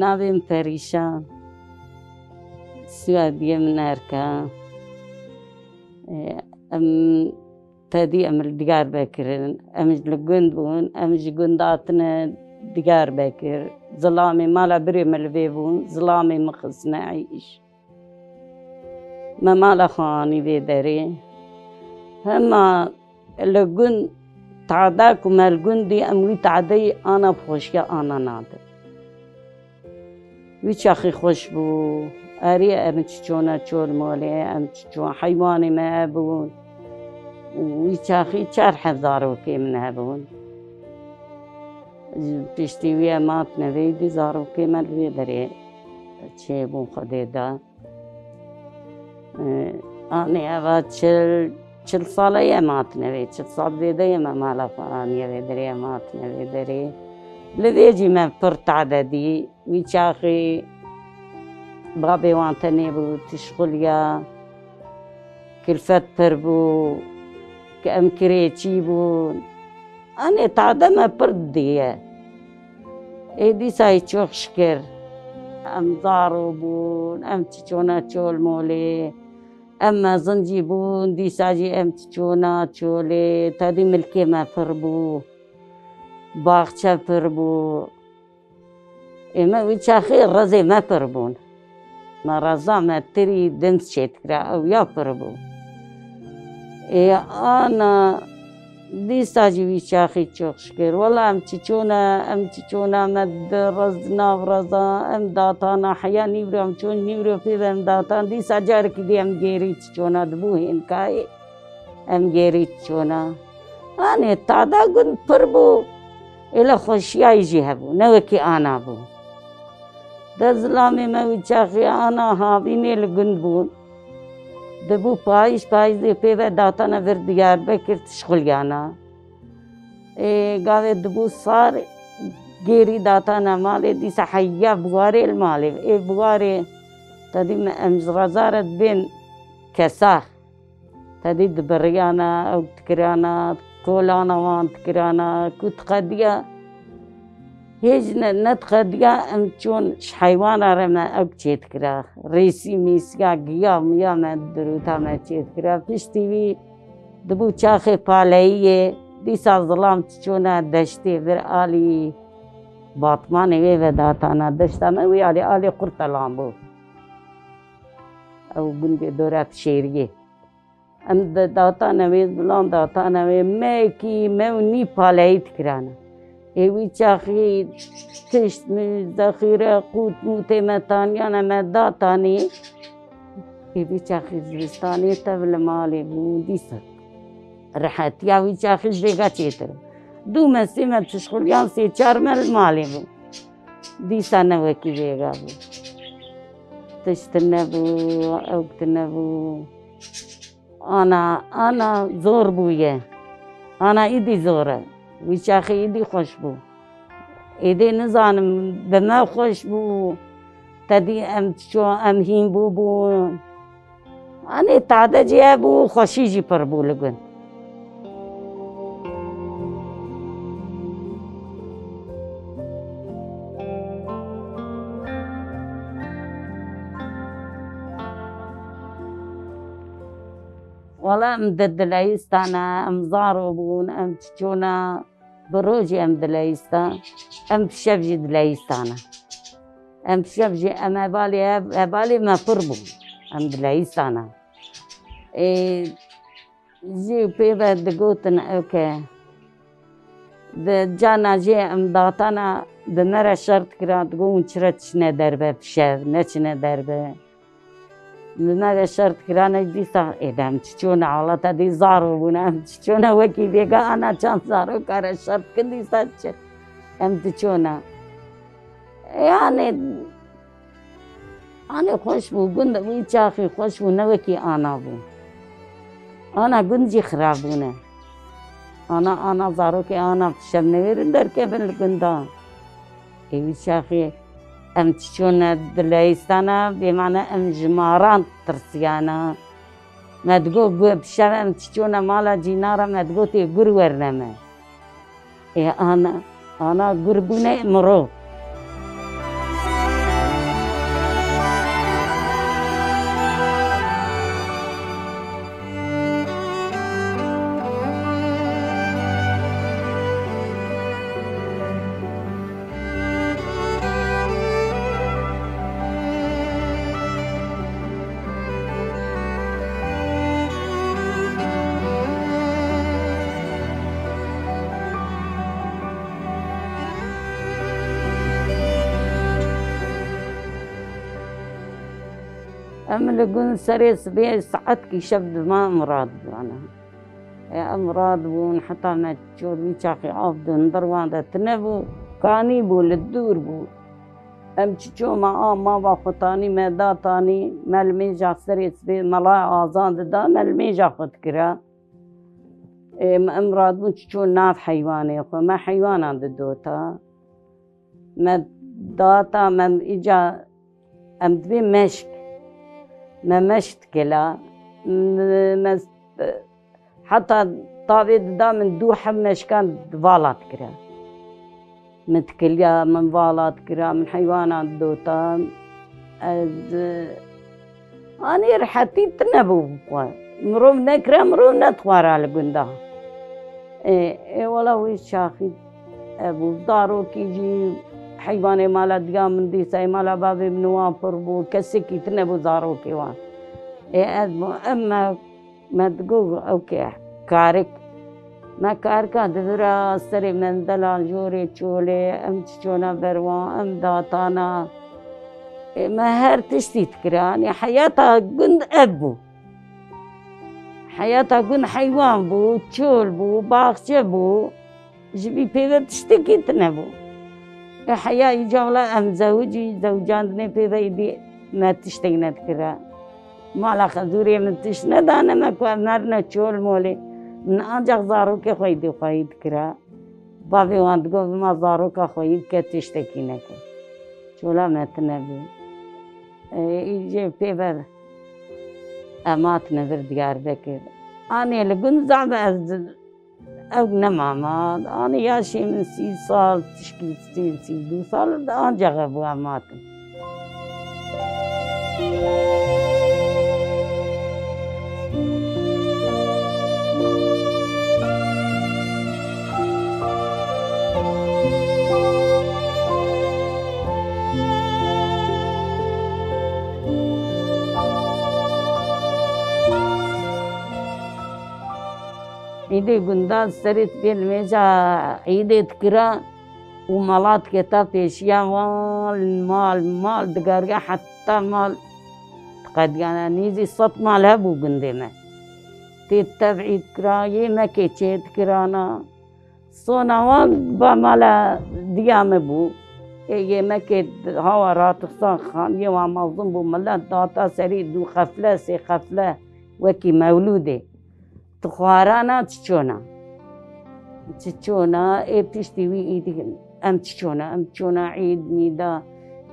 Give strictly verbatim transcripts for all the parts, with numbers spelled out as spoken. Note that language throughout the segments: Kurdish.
Navê min Perîşan. Siwediyê min Erka. Em tedî em li Diyarbekir in. Em ji li gund bûn. Em ji gund hatine Diyarbekir. Zilamê mala birê min li vê bûn. Zilamê min xistine îş. Me mala xwe anî vê derê. Hema li gund, tade ku me li gund dî, em wî tadeyî ana bi xweşiya ana nadin. Wî çaxî xweş bû. Erê em çiçona çol molê, em çiçon heywanê me hebûn. Wî çaxî çar heb zarokê min hebûn. Piştî wî em hatine vê dî, zarokê me li vê derê çêbûn Xwedê da. Anê eva çil, çil sala ye em hatine vê, çil sal zêde ye me mala xwe aniye vê derê, em hatine vê derê. Li vê jî me pir tade dî, wî çaxî babê wan tenê bû, tişxuliya, kilfet pir bû, ke em kirêçî bûn. Anê tade me pir didiye. Ê dîsa yî çok şikir. Em zaro bûn, em çiçona çol molê, em mezin jî bûn, dîsa jî em çiçona çolê, tedî milkê me pir bû, baxçe pir bû. Ê me wî çaxê rezê me pir bûn. Me reza me tirî dins çêdikira, ew ya pir bû. Ê ana dîsa jî wî çaxî çok şikir. Wela em çiçona, em çiçona me di rez, di nav reza, em datana heya nîvro, em çon nîvro pê ve em datan. Dîsa carekî dî em gêrî çiçona dibû hênkayê. Em gêrî çona. Anê tada gund pir bû. Êle xweşiyayî jî hebû. Ne wekî ana bû. De zilamê me wî çaxî ana havînê li gund bûn. Dibû payîz, payîzê pê ve datana vir Diyarbekir tişxuliyana. Ê, gavê dibû sar gêrî datana malê, dîsa heya buwarê li malê. Ê buwarê, te dî me em ji rezare dibên kesax. Tedî dibiriyana, ew dikirana, kolana wan dikirana, ku diqediya, hêj ne, nediqediya, em çûn ji heywana re me ew çêdikira. Rêsî mîsiya giya miya me dirûta me çêdikira. Piştî wî dibû çaxê paleyiyê, dîsa zilam çûna deştê vir alî Batmanê wê vedatana deşta me wî alî, alî Qurtelan bû. Ew gundê dora Pişêriyê. Em di datane wê, zilam datane wê, mekî me û nî paleyî dikirane. Ê wî çaxî tişt mi, zexîre, qût mûtê me taniyane me datanî. Ê wî çaxî zivistanê tev li malê bû, dîsa rihetiya wî çaxî ji vêga çêtir. Du me, sê me tişxuliyan, sê çar me li malê bû. Dîsa ne wekî vêga bû. Tişt tune bû, ew tune bû. Ana, ana zor bûye. Ana îdî zor e. Wî çaxê îdî xweş bû. Êdî nizanim bi me xweş bû. Tedî em ço, em hîn bûbûn. Anê tade jî hebû, xweşî jî pir bû li gund. Wala em di dileyîstana, em zaro bûn, em çiçona, bi rojî em dileyîstan, em bi şev jî dileyîstana. Em bi şev jî, em hevalê, hev-, hevalê me pir bûn, em dileyîstana. Ê, jî pê ve digotin ewke. Di cana jê em datana bi me re şert kira, digot hûn çira çine derve bi şev, neçine derve. Bi me re şert kira, ne dîsa êde em çiçona, halata dî zaro bûne, em çiçona wekî vêga ana çand zaroka re şert kin dîsa çi. Em diçona. Yani, Anê xweş bû, gund wî çaxî xweş bû, ne wekî ana bû. Ana gund jî xirab bûne. Ana, ana zarokê ana şev newêrin derkevin li gunda. Ê wî çaxî em çiçone dileyîstana, bêmane em ji maran tirsiyana. Me digot, gu-, bi şev em çiçone mala cînara, me digot tê gur werne me. Ê ana, ana gur bûne mirov. Em li gund serê sibê saetkî şev dima em radibûne. E, em radibûn, heta me çor wî çaxî av di hundir wan de tune bû, kanî bû, li dûr bû. Em çi çoma a mava xwe tanî, me da tanî, me li mêja serê sibê melaya azan dida, me li mêja xwe dikira. Ê, em radibûn çi çûn nav heywanê xwe, me heywanan didota. Me data, me îca, em dibê meşk. Me meşk dikela. Me, me, heta tavê dida min dû heb meşkan vala dikira. Min dikiliya, min vala dikira, min heywanan didota. Ez, e, anî rehetî tune bû bi xwe. Mirov nekira, mirov nedixwara li gunda. Ê, ê wela wê çaxî hebû. Zarokî jî heywanê mala diya min dîsa, ê mala bavê min wan pir bû. Kesekî tune bû zarokê wan. Ê ez bû, em me Me digot, ew ke karik. Me karika dibira serê mendela jorê çolê, em çiçona ber wan, em datana. Ê, me her tiştî dikira. Yanî heyata gund ev bû. Heyata gund heywan bû, çol bû, baxçe bû. Ji vî pê ve tiştekî tune bû. E, heya îca wela em zewicî, zewicandinê pê ve îdî me tiştek nedikira. Mala xezûrê min tişt nedane me ku em merine çol molê. Min ancax zarokê xwe îdî xweyî dikira. Bavê wan digot, "Bima zaroka xweyî bike, tiştekî neke." Çola me tune bû. E, î jê pê ve em hatine vir Diyarbekir. Anê li gund zabe ez Ew nema me, anî yaşê min sî sal, tişkî sî, sî dû sal, ancax hebû em hatin. Îdê gunda serê dibê nimêja îdê dikira û mala diketa pêşiya wan, mal, mal digerge heta mal diqediyane. Nîzî sed mal hebû gundê me. Tê tev'îd kira, yêmekê çê dikirana. Sona wan ba mala diya me bû. Ê yêmekê hawa ratixsan xaniyê wan mezin bû. Milet data serî dû xefle, sê xefle wekî mewlûdê. Tu xwarana çiçona. Çiçona, ê piştî wî îdî em çiçona, em çona îd mîda.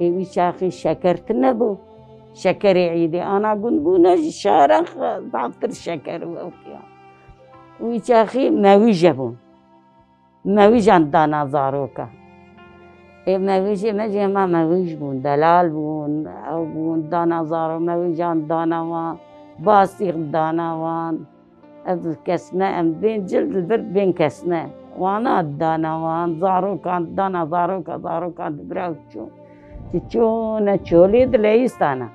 Ê wî çaxî şeker tune bû. Şekerê îdê ana gund bûne ji şaran zaftir şeker û ew kiya. Wî çaxî mewîje bûn. Mewîjan dana zaroka. Ê mewîjê me jî hema mewîj bûn, delal bûn, ew bûn, dana zaro mewîjan dana wan, basîx dana wan. Ev kesme, em bên cil li vir bên kesme. Wana dana wan, zarokan dana zaroka, zarokan dibira û çû. Çi çûne çolê dileyîstana.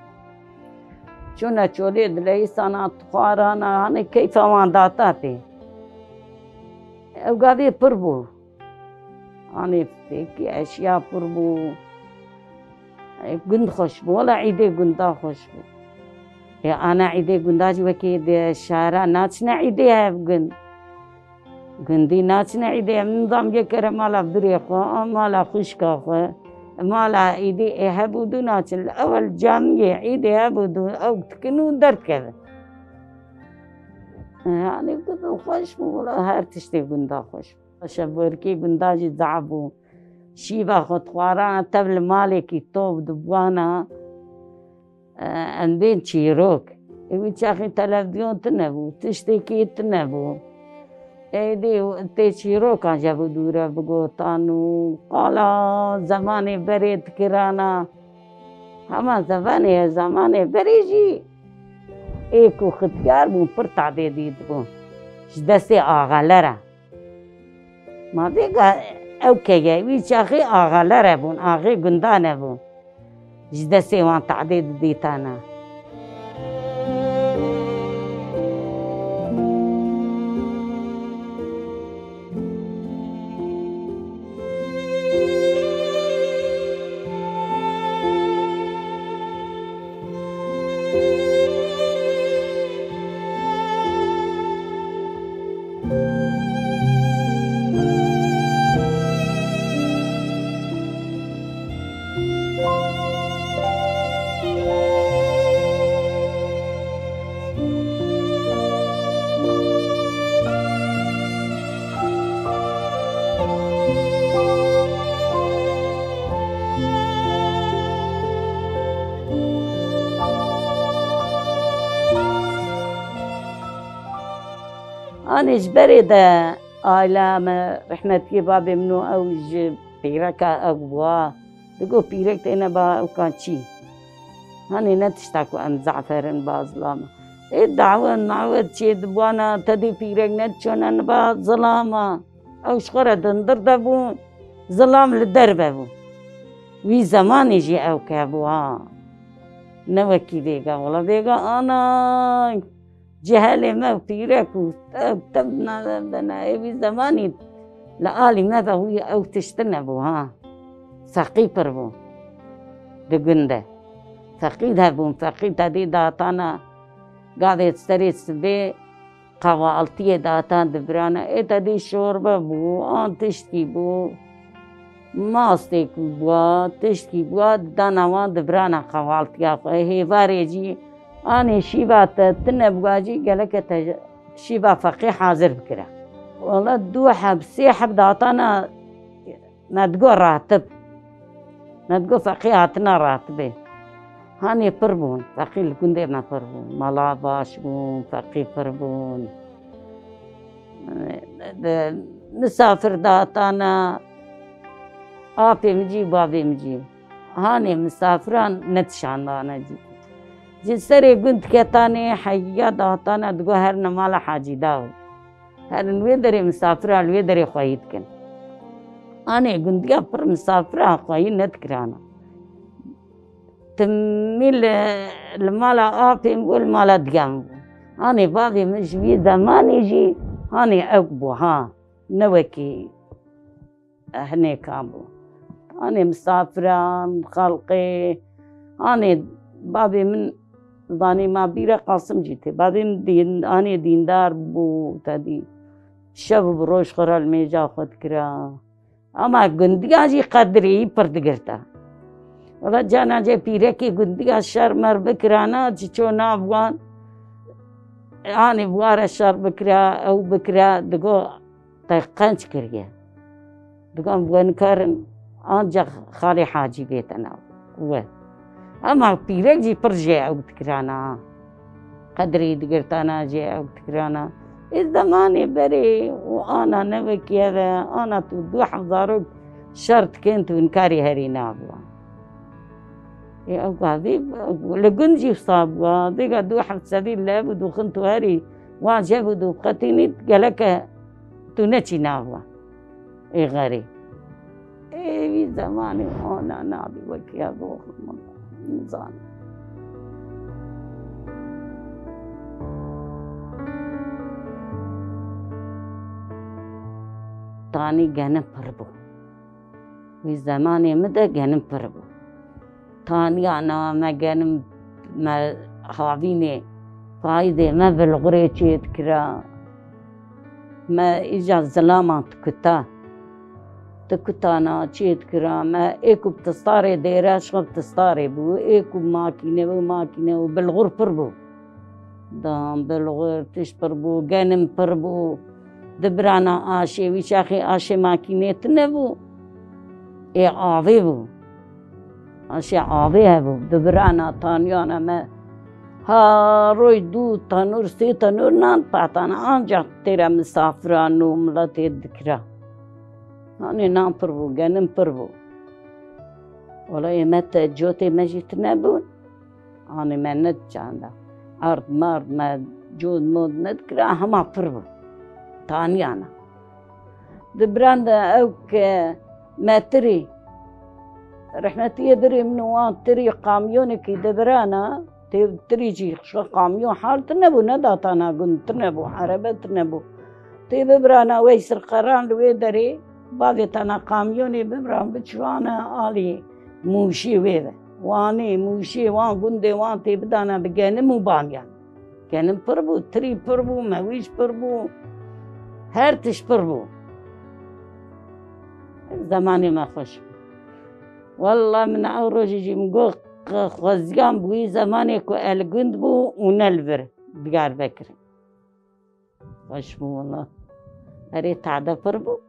Çûne çolê dileyîstana, xwarana, hanê keyfa wan data pê. Ew gavê pir bû. Hanê fêkî eşya pir bû. E, gund xweş bû. Wela îdê gunda xweş bû. E, ana îdê gunda jî wekî di şara naçine îdê hev gund. Gundî naçine îdê, em nizam yekere mala birê xwe, a mala xwişka xwe, mala îdî ê hebû dû naçin. Li ewel camiyê îdê hebû dû, ew dikin û derdikevin. Yani gund xweş bû, wela her tiştê gunda xweş bû. Şeborkê gunda jî zaf bû. Şîva xwe dixwarana tev li malekî top dibûana. E, em bên çîrok. Ê wî çaxî televîzyon tune bû, tiştekî tune bû. Êdî tê çîrokan ji bo dûre bigotan û qala zemanê berê dikirana. Hema zemanê, zemanê berê jî ê ku xityar bûn, pir tadê dîtibûn. Ji destê axelere. Ma vêga ew keye, wî çaxê axelere bûn, axê gundane bûn. Ji destê wan tadê didîtana. Hanê ji berê de aile me rehmetiyê babê min û ew ji pîreka ew bûa. Digo pîrek têne ba ew ka çî. Hanê ne tişta ku em zafer in ba zilama. Ê dawet mawet çê dibwana tedê pîrek ne çone niba zilama. Ew ji xwe re dindir de bû, zilam li derve bû. Wî zemanê jî ew ke bû ha. Ne wekî vêga, wala vêga anay. Cehelê me û pîrek û ew tev nade bene. Ê wî zemanî li alî me ve wî ew tişt nebû ha. Feqî pir bû. Di gund de. Feqî de bûn. Feqî tedî datana gavê serê sibê qevaltiyê datan dibirana. Ê tedî şorbe bû, an tiştkî bû. Mastêk bûa, tiştkî bûa, dana wan dibirana qevaltiya xwe. Hêvarê jî anê şîva te tune bûa jî geleke te şîva feqî hazir bikira. Wala du heb, sê heb datana me digo ratib. Me digo feqî hatina ratibê. Hanê pir bûn, feqî li gundê me pir bûn. Mala baş bûn, feqî pir bûn. De, misafir datana apê min cî, bavê min cî. Hanê misafiran netişandane cî. Ji serê gund ketanê heya datana digo herine mala Hacî Daw. Herin wê derê misafira li wê derê xweyî dikin. Anê gundiya pir misafira xweyî nedikirana. Timî li, li mala apê min bû, li mala diya min bû. Hanê bavê min ji wî zemanê jî hanê ew bû ha. Ne wekî hinêkan bû. Hanê misafiran, xelqê, hanê bavê min zanê ma bîra Qasim jî tê. Bavê min dîn, hanê dîndar bû, tedî şev û bi roj xwe re li mêja xwe dikira. Ama gundiya jî qedrê wî pir digirta. Wala cana cê pîrekê gundiya şer mer bikirana, çiço nav wan. Anî ware şer bikira, ew bikira, digo te qenc kiriye. Digo em wenikarin ancax xalê Hacî bête nav we. Ema pîrek jî pir jê ew dikirana. Qedrî digirtana jê ew dikirana. Ê zemanê berê û ana ne wekî ev e, ana tu du hezar û şer dikên tu nikarî herî nabû. Ê ew gavê li gund jî wisa bûa. Vêga du heft sedî lev û du xin tu herî wan jev û du qetînî geleke tu neçî nabûa. Ê xerî. Ê, wî zemanê ana nabî wekî ev doxim min. Nizanim. Tanî genim pir bû. Wî zemanê min de genim pir bû. Taniyana me genim, me havînê, payîzê me vilxurê çê dikira. Me îca zilaman dikuta. Dikutana çê dikira. Me ê ku bi tistarê dêre, şixwe bi tistarê bû. Ê ku makîne bû, makîne û bilxur pir bû. Dan, bilxur, tişt pir bû, genim pir bû. Dibirana aşê, wî çaxê aşê makînê tune bû. Ê avê bû. Aşê avê hebû. Dibirana taniyana me. Ha roy du tenûr, sê tenûr nan patana. Ancax têra misafiran û miletê dikira. Hanê nan pir bû, genim pir bû. Wela ê me te cotê me jî tune bûn. Anê me nediçanda. Erd merd me cod mod nedikira, hema pir bû. Taniyana. Dibiranda ew ke me tirî, rehmetiyê birê min û wan tirî kamyonekî dibirana, tê tirî jî xwe kamyon hal tune bû, nedatana gund tune bû, erebe tune bû. Tê bibirana wey sirqeran li wê derê, bavê tena kamyonê bibiran biçûrane alî Mûşê wê ve. Wanê, Mûşê, wan gundê wan tê bidane bi genim û bamiyan. Genim pir bû, tirî pir bû, mewîş pir bû, her tişt pir bû. Zemanê me xweş bû. Walla min ew rojê jî min got, xweziyan bi wî zemanê ku el gund bû û ne li vir Diyarbekir. Xweş bû wela. Erê tade pir bû.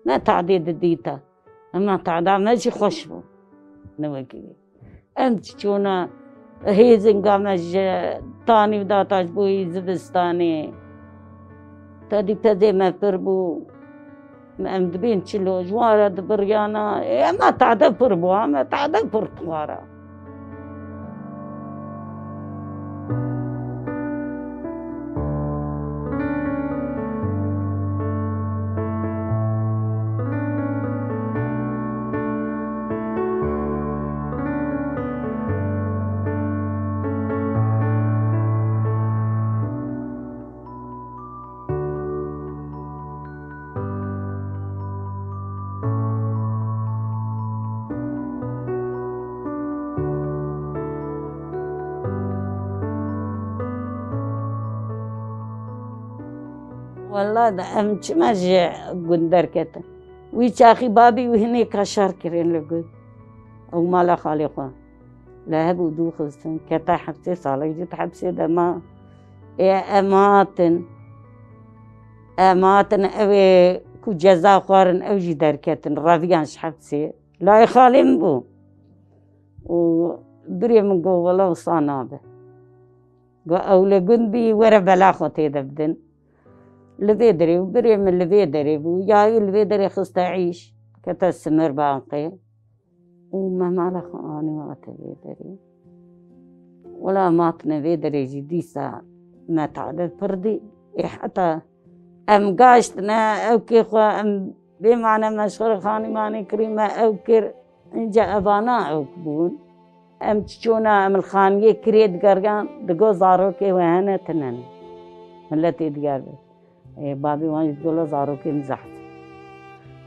Me tadê didîta. Ema tada me jî xweş bû. Ne wekî wê. Em çûna hêzinga me ji tanî û data ji bo wî zivistanê. Tedî pezê me pir bû. Em dibên çilo, ji wan re dibiriyana. Ê, me tade pir bû, ha, me tade pir dixwara. Wela de em çima ji gund derketin? Wî çaxî babî wî hinê kaşar kirin li gund. Ew mala xalê xwe. Li hebû dû xistin, kete hepsê, salek jî di hepsê de ma. Ê, em hatin. Em hatin, ew ê ku ceza xwarin, ew jî derketin, reviyan ji hepsê. Layê xalê min bû. Û birê min got, wela wisa nabe. Got, ew li gund bî, were bela xwe tê de bidin. Li vê derê û birê min li vê derê bû. Yayî li vê derê xiste îş. Kete Simir Banqê. Û me mala xwe anî hate vê derê. Wela em hatine vê derê jî dîsa me tade pir dî. Ê heta em gaştine ewkê xwe, em bê mane me ji xwe re xanî manî kirî, me ew kir. Înca evana ewk bûn. Em çiçona, em li xaniyê kirê digeriyan, digo zarokê we hene tine ne. Miletê diger be. Ê, babê wan jî digo la zarokê min zehf.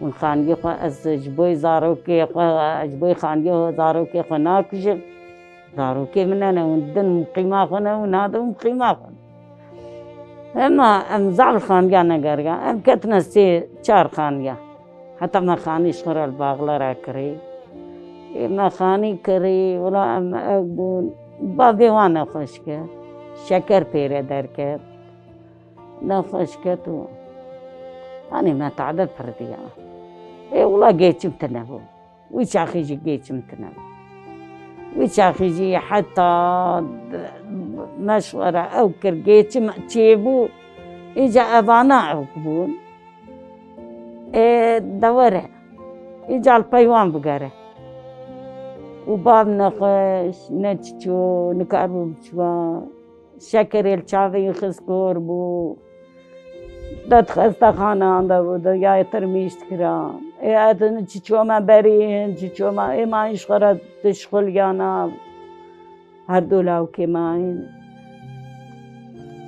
Hûn xaniyê xwe, ez ji bo zarokê xwe, ji bo xaniyê zarokê xwe nakujim. Zarokê min ne ne, hûn din qîma xwe ne, hûn nadin qîma xwe ne. Hema em zaf li xaniya negeriya, em ketine sê çar xaniya. Heta me xanî ji xwe re li baxlera kirî. Ê, me xanî kirî, wila em ew bûn. Bavê wan nexweş ket. Şeker pê re derket. Nexweş ket û hanê me tade pirdiya. Ê, wila geçim tine bû. Wî çaxî jî geçim tine bû. Wî çaxî jî heta me ji xwe re ew kir, geçim çêbû. Îca evana ew bûn. Ê, de were. Îca li pey wan bigere. Û bav nexweş, ne çiço, nikaribû biçûa. Şekerê li çavê wî xist kor bû. De di xestexaneyan de bû, de yayê tirmîş dikiran. Ê, ez çiço me berîn, çiço me, ê, ma ji xwe re dişxuliyana. Her du lawkê mayîn.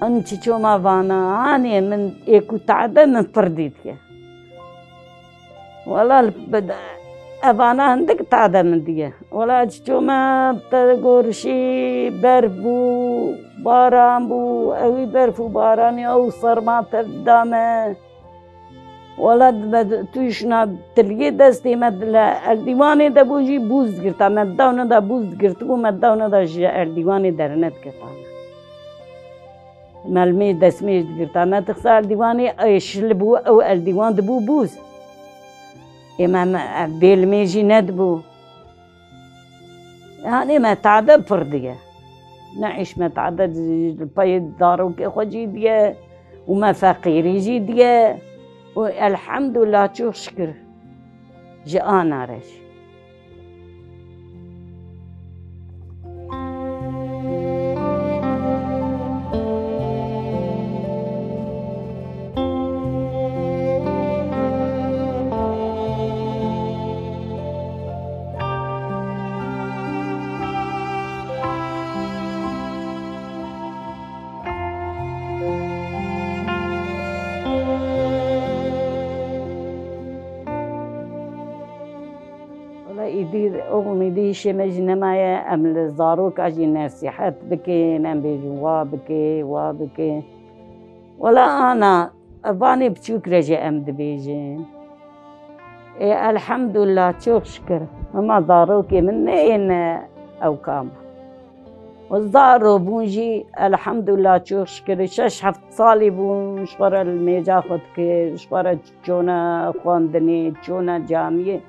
An çiço ma vana, hanê min ê ku tade min pir dîtiye. Wela li, bi, evana hindik tade min diye. Wela çiço me te gorişî, berf bû, baran bû, ewî berf û baranê ew serma tev da me. Wela me tu şina tiliyê destê me li eldîwanê de bû jî bûz digirta. Me daw neda bûz digirtibû, me daw neda ji eldîwanê dernediketane. Me li mêj destmêj digirta. Me dixisa eldîwanê, ê, şil bû, ew eldîwan dibû bûz. Ê me, me, bêlimê jî nedibû. Yanî me tade pir diye. Ne îş me tade di-, di payê zarokê xwe jî diye û me feqîrî jî diye. Û elhamdulillah, çok şükür. Ji ana re jî. Wela îdî, oxum îdî îşê me jî nemaye, em li zaroka jî nesîhet bikin, em bêjin wa bike, wa bike. Wela ana, vanê biçûk re jî em dibêjin. Ê, elhamdulillah, çok şükür. Hema zarokê min neyên ew kam. Û zaro bûn jî, elhamdulillah, çok şükür. Şeş heft salî bûn, ji xwe re li mêja xwe dikir, ji xwe re çûne xwendinê, çûne camiyê.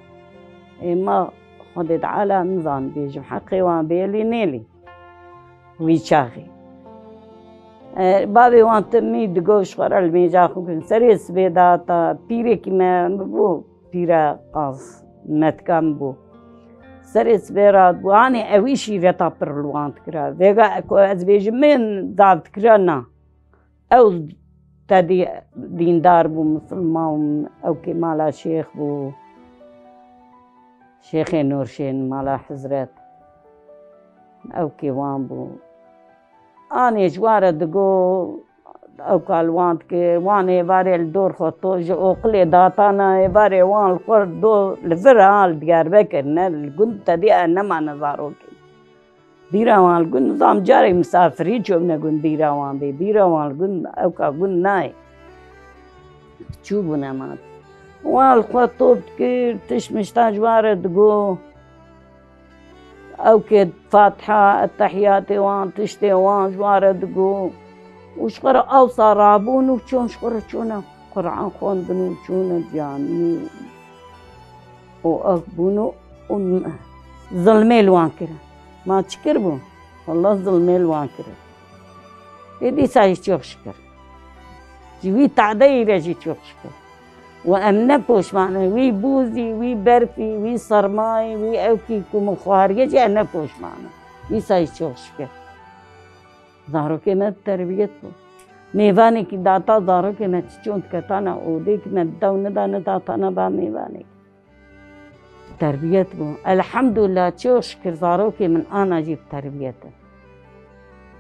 Ê, ma Xwedê Teala nizan bêjim, heqê wan bêlî nêlî. Wî çaxê. E, bavê wan timî digot ji xwe re li mêja xwe kirin. Serê sibê data pîrekî me bû, pîre qaz metka min bû. Serê sibê radibû, anê ewî şîreta pir li wan dikira. Vêga ku ez bêjim min dav dikira na. Ew tedî dîndar bû, misilman, ew kê mala şêx bû. Şêxê Nûrşên, mala Hizret. Ew kê wan bû. Anê ji wan re digo, ew ka li wan dike, wan êvarê li dor xwe to ji oqilê datana, êvarê wan li xwe do li vir ha, li Diyarbekir ne, li gund tedî e nemane zarokê. Bîra wan li gund, nizam carek misafirî çûbûne gund bîra wan bê. Bîra wan li gund, ew ka gund nayê. Çûbûne ma. Wan li xwe top dikir, tişt mişta ji wan re digo. Ew kê Fatiha, Etehiyatê wan, tiştê wan ji wan re digo. Û ji xwe re awsa rabûn û çûn ji xwe re çûne Quran xwendin û çûne camî. Û ew bûn û, û zilmê li wan kirin. Ma çi kiribû? Wallah zilmê li wan kirin. Ê dîsa jî çok şikir. Ji wî tadeyî re jî çok şikir. Û em ne poşman in. Wî bûzî, wî berfî, wî sermayî, wî ewkî ku min xwariye jî em ne poşman in. Dîsa jî çok şikir. Zarokê me terbiyet bû. Mêvanekî data zarokê me çi çond ketana odê ki me dew nida, nidatana ba mêvanekî. Terbiyet bû. Elhamdulillah, çok şükür zarokê min ana jî bi terbiyet in.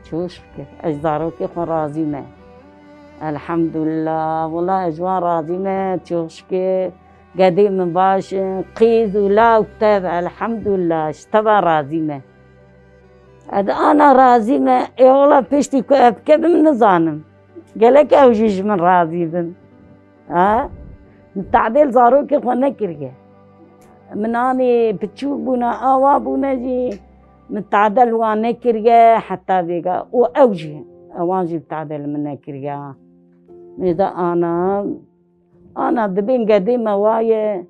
Çok şükür. Ez zarokê xwe razî me. Elhamdulillah. Wala ez ji wan razî me. Çok şükür. Gedê min baş in. Qîz û law tev. Elhamdulillah. Ji te ve razî me. Ez ana razî me. Ê wala piştî ku ev bike min nizanim. Gelek ew jî ji min razî bin. Ha? Min tadê li zarokê xwe nekiriye. Min anê piçûk bûne, awa bûne jî, min tade li wan nekiriye heta vêga. Û ew jî, ewan jî tade li min nekiriye. Mêze ana, ana dibên gedê me waye,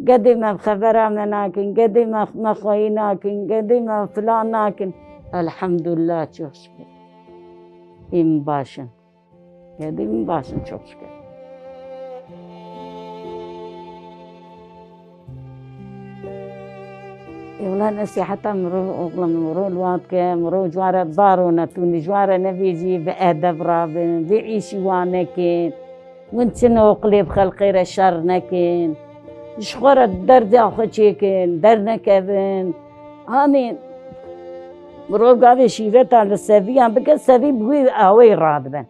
gedê me xebera me nakin, gedê me, me xweyî nakin, gedê me filan nakin. Elhamdulillah, çok şükür. Ê min baş in. Gelî min baş in, çok şükür. Ê wela nesîheta mirov, oxla min mirov li wan dike, mirov ji wan re zaro netûnî, ji wan re nevêjî bi edeb rabin, vê îşî wan nekin. Hûn çin oqilê bi xelqê re şer nekin. Ji xwe re derda xwe çêkin, dernekevin. Hanî mirov gavê şîreta li seviyan bike, sevî bi wî awê radibin.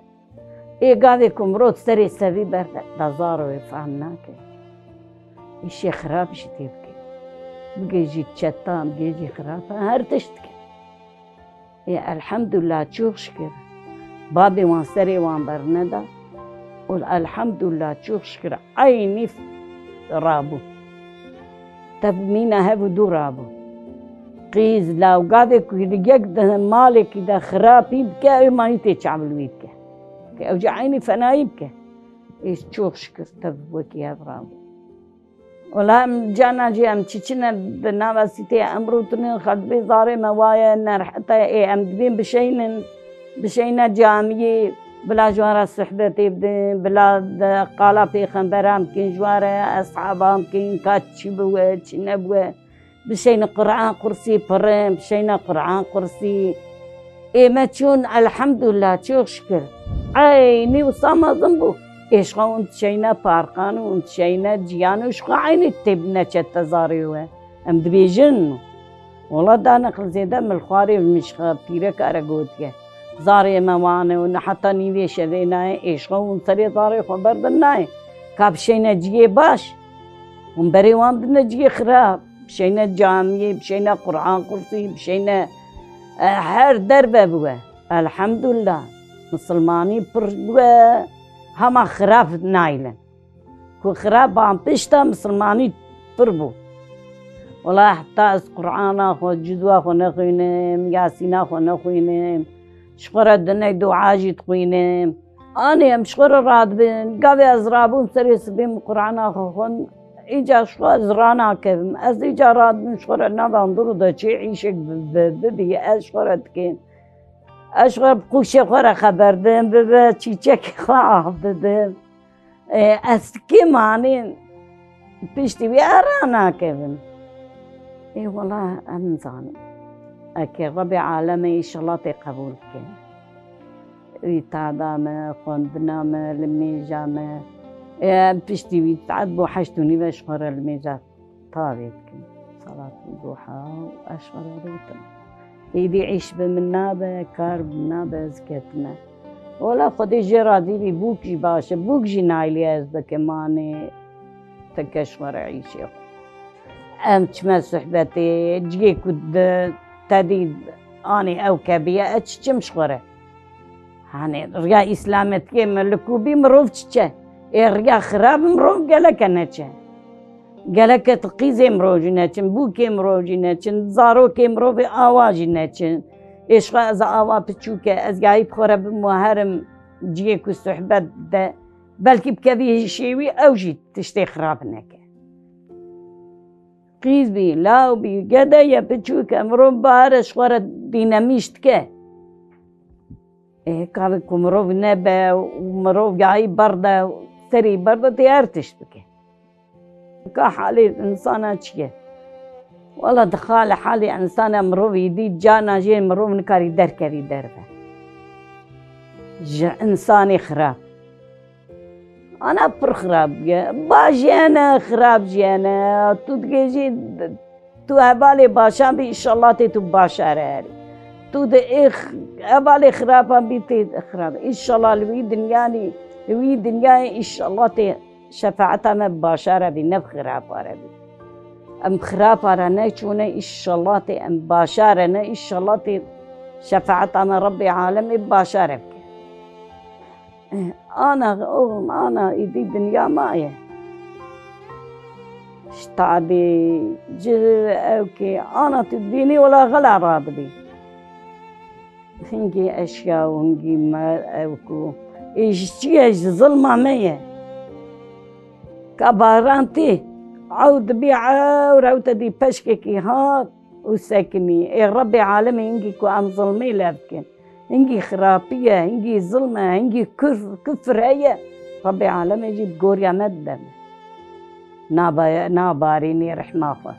Ê gavê ku mirov serê sevî berde, da zaroyê fehm nake. Îşê xirab jî tê bike. Bigê jî çetan, bigê jî xirab, her tişt dike. Ê elhamdulillah, çok şükür. Babê wan serê wan berneda. Û elhamdulillah, çok şükür. Eynî rabû. Tev mîna hev û dû rabû. Qîz, law, gavê ku li yek di malekî de xirapî bike, ew manî tê çav li wî dike. Ke ew jî eynî fenayî bike. Ê çok şükür tev wekî hev rabû. Wela em cana jî em çi çine di nava sîtê em rûtinin, xwe dibê zarê me waye, nerhete, ê em dibên bişeynin, bişeyne camiyê, bila ji wan re sohbetê bidin, bila di qala pêxemberan bikin, ji wan re eshaban bikin, ka çi bûye, çi nebûye. Bişeyne Quran qursî pirin, bişeyne Quran qursî. Ê me çûn, elhamdulillah, çok şükür. Eynî wisa mezin bû. Ê ji xwe hûn dişeyne parkan û hûn dişeyne ciyan û ji xwe eynî têbine çete zarê we. Em dibêjin. Wela dane xil zêde min li xwarê min ji xwe pîreka re gotiye. Zarê me wan e û ne heta nîvê şevê nayê, ê ji xwe hûn serê zarê xwe berdin nayê. Ka bişeyne ciyê baş, hûn berê wan dine ciyê xirab. Bişeyne camiyê, bişeyne Quran qursî, bişeyne, e, her derve biwe. Elhamdulillah. Misilmanî pir biwe, hema xirab naylin. Ku xiraban pişta misilmanî pir bû. Wela heta ez Qur'ana xwe, cizwa xwe nexwînim, Yasîna xwe nexwînim, ji xwe re dinê dua jî dixwînim. Anê em ji xwe re radibin, gavê ez rabûm serê sibê min Qur'ana xwe xwend, îca ji xwe ez ranakevim. Ez îca radibim ji xwe re nava hundir û de çê îşek bi-, bi-, bibî, ez ji xwe re dikim. Ez ji xwe bi qûşê xwe re xeber didim, bi, bi çîçekê xwe av didim. Ê, ez kim anî piştî wî ez ranakevim. Ê, wela em nizanin. Eke Rebê Alemê înşallah tê qebûl bike. Îtada me, xwendina me, limêja me. Ê, em piştî wî saet bo heşt û nîve ji xwe re limêja tavê dikin. Salat û duha û ez ji xwe re rûtim. Êdî îş bi min nabe, kar bi min nabe, ez ketime. Wela Xwedê jê razî bî, bûk jî baş e, bûk jî naylî ez dikim, anê teke ji xwe re îşê xwe. Em çime suhbetê, cihê ku di tedî anê ew kebiye, ez çiçim ji xwe re. Hanê, riya îslametiyê me li ku bî mirov çiçe. Ê riya xirab mirov geleke neçe. Geleke tu qîzê mirov jî neçin, bûkê mirov jî neçin, zarokê mirovê awa jî neçin. Ê ji xwe ez awa piçûke, ez gahî bi xwe re bim û herim cihê ku suhbet de, belkî bikevî hişê wî, ew jî tiştê xirab neke. Qîz bî, law bî, gede ye, piçûk e, mirov bahare ji xwe re dînemîş dike. Ê, kavê ku mirov nebe û mirov gahî ber de serî ber de tê her tişt bike. Ka halê insana çi ye? Wela dixale halê insana mirov îdî cana jê mirov nikarî derkevî derve. Ji insanê xirab. Ana pir xirab ye. Baş jiyane, xirab jiyane. Tu digêjî, tu hevalê başan bî, înşallah tê tu başare herî. Tu di ê x-, hevalê xirapan bî tê xirab. Înşallah li wî dinyanî, li wî dinyayê înşallah tê şefaeta me bi başare bî, ne bi xirapare bî. Em xirapare neçûne, înşallah tê em başare ne, înşallah tê şefaeta me Rebbê Alemê bi başare bike. Ana, oxum, ana, îdî dinya maye. Ji tadê, ci ewkê, ana tu dibînî wela xela radibî. Hingî eşya û hingî me ew ku. Ê ji çi ye? Ji zilma me ye. Ka baran tê, ew dibî ew rew te dî peşkekî hat û sekinî. Ê Rebbê Alemê hingî ku em zilmê lev bikin. Hingî xirapî ye, hingî zilm e, hingî kuf-, kufr heye. Rebê Alemê jî bi goriya me dide me. Naba-, nabarînî rehma xwe.